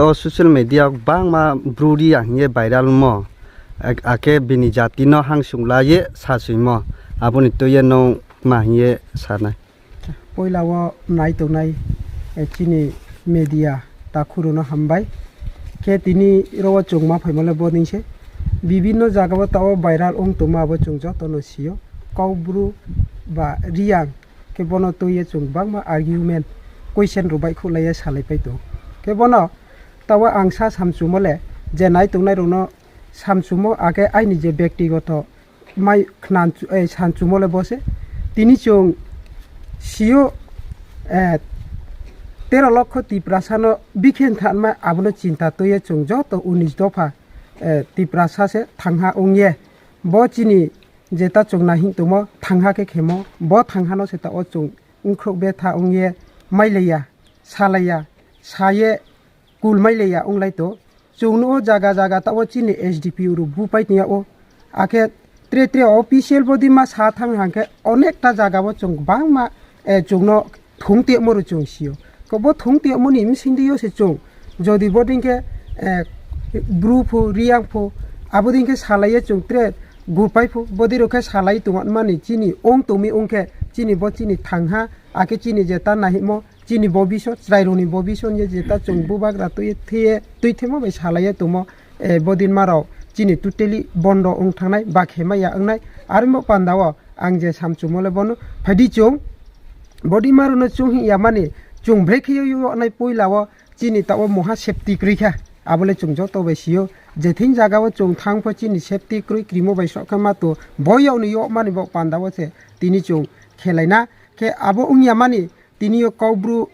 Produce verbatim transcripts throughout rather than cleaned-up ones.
O social media o bangma bru ri ang hiye viral mo. Ak-, ake bini jati no hangsung la ye sa sui mo. Aboni twi ye no ma hiye sanai. Poila o nai tongnai, eh, chini media takhuro no hambai. Khe tini ro o chwng ma phaimale boding se. Bibinno jaga o ta o viral wng tongma abo chwng joto no sio. Kok bru ba Riang khe bono twi ye chwng bangma argument, question rok bai khulai ye salai pai tongo. Khe bono tawa ang sa samchumo le je nai tongnai rokno samchumo age aini je bektigoto mai khnan chu-, eh, samchumo le bo se. Tini chwng sio, eh, tero lokho Tiprasa no bikhen thanma abono chinta twi ye chwng joto unis dopha, eh, Tiprasa se thangha wng ye. Bo chini jeta chwng nahing tongmo, thangha khe khemo, bo thangha no se ta o chwng wngkhrok betha wng ye, mailaiya, salaiya, saye kul mailaiya wng lai to. Chwng no o jaga jaga ta o chini S D P O rok bupai tongya o. Akhe tre tre official body ma sa thang hang khe onekta jaga o chwng bangma, eh, chwng no thung temo rw chwng sio. Ko bo thung temo ni bsing dio se chwng. Jodi boding khe, eh, bru phu, Riang phu, abo ding khe salai ye chwng tre gupai phu, bodi rok khe salai tong mani chini ong tong mi ong khe chini bo chini thang ha, akhe chini je ta nahimo, chini bo biso, chwrai rok ni bo biso ye je ta chwng bubagra twi ye thwi ye, twi themo bai salai ye tongmo, eh, bodin ma rok chini totally bondo ong thangnai, ba khe maya wngnai, armo panda o. Ang je samchumo le bono phaidi chwng, body maruno chwng hiya mani chwng brekhe yo yo nai puila o chini ta o moha safety kwrwi kha, abo le chwng joto bai sio. Je thing jaga o chwng thang pho chini safety kwrwi krimo bai sok kha ma to bo yokni yok mani bo panda o se tini chwng khelaina khe abo wngya mani tini yo kok bru,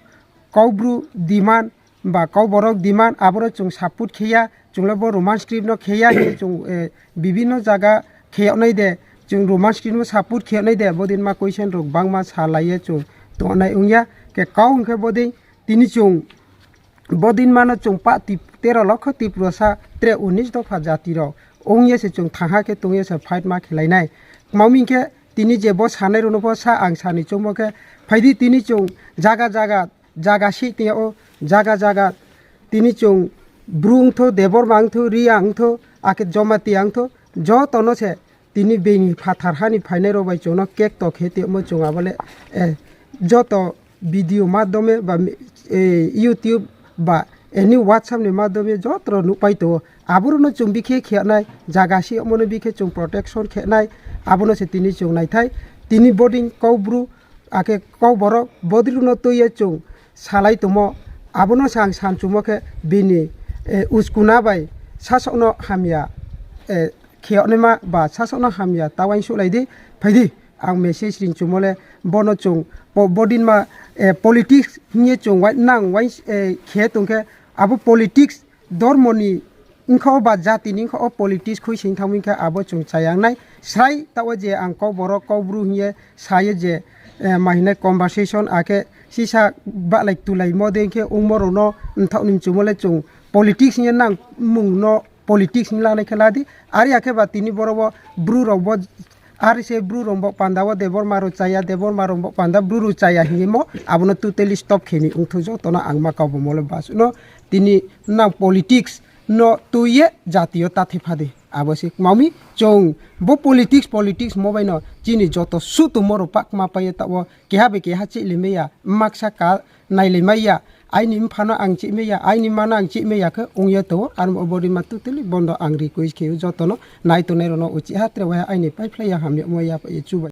kok bru demand ba kok borok demand, aboro chwng support kheya, chwngno bo Roman script no kheya hinwi chwng, eh, bibinno jaga kheyoknai de, chwng Roman script no support kheyoknai de, bodin ma question rok bangma sa laiye chwng tongnai wngya, khe kau hwnkhe bodin tini chwng bodin mano chwng pa tip-, tero lokho Tiprasa tre unis dopha jati rok wngya se chwng thangha khe tongya se fight ma khelainai. Tma hwnkhe tini je bo sanai rokno pho sa ang sani chwngmo khe phaidi tini chwng jaga jaga jaga si tei o jaga jaga tini chwng bru wngtho, Debbarma wngtho, Riya wngtho, akhe Jamatia wngtho, jotono se tini bini phatar hani phainai rok bai chwngno kek tok khe tongmo chwng abole, eh, joto video madhyome ba, eh, YouTube ba any WhatsApp ni madhyome joto rok nukpai tongo. Aborokno chwng bikhe khenai jaga si omono bikhe chwng protection khenai abono se tini chwng naithai tini boding kok bru akhe kok borok bodrino twiya chwng salai tongmo, abono se ang sanchumo khe bini, eh, uskuna bai sasokno hamya, eh, kheyoknima ba sasokno hamya ta uansuk lai di, phai di. Ang message rinchumo le bono chwng po-, bodinma, eh, politics hiye chwng wai nang wai, eh, khe tongkhe abo politics dormoni wngkha o ba jatini wngkha o politics khui sing thangwi khe abo chwng chaya wngnai. Srai ta o je ang kok borok kok bru hiye sayo je, eh, ma hinai conversation akhe sisa balai tulai mo de khe wngmo rokno wngthok ni chumole chwng politics hiye nang mung no politics ni lanai khe ladi. Ari akhe ba tini borok bo bru rok bo Ari se bru rok bo panda o Debbarma rok chaya, Debbarma rok bo panda bru rok chaya hinwi mo abono totally stop khe ni wngthu jotono ang ma kabo mole bas no tini nang politics no twi ye jati o ta thepha de. Abo se mami chwng bo politics, politics mo bai no chini joto su tongmo rok pakma pai ye ta o keha bai keha chihli meya maksa ka nailai maya, aini mphano ang chih maya, aini mano ang chih maya khe wngya tongo, aro body ma totally bondo ang request khe jotono nai tongnai rokno uchi ha tre wai aini pai phlai ya hamya mo ya chubai.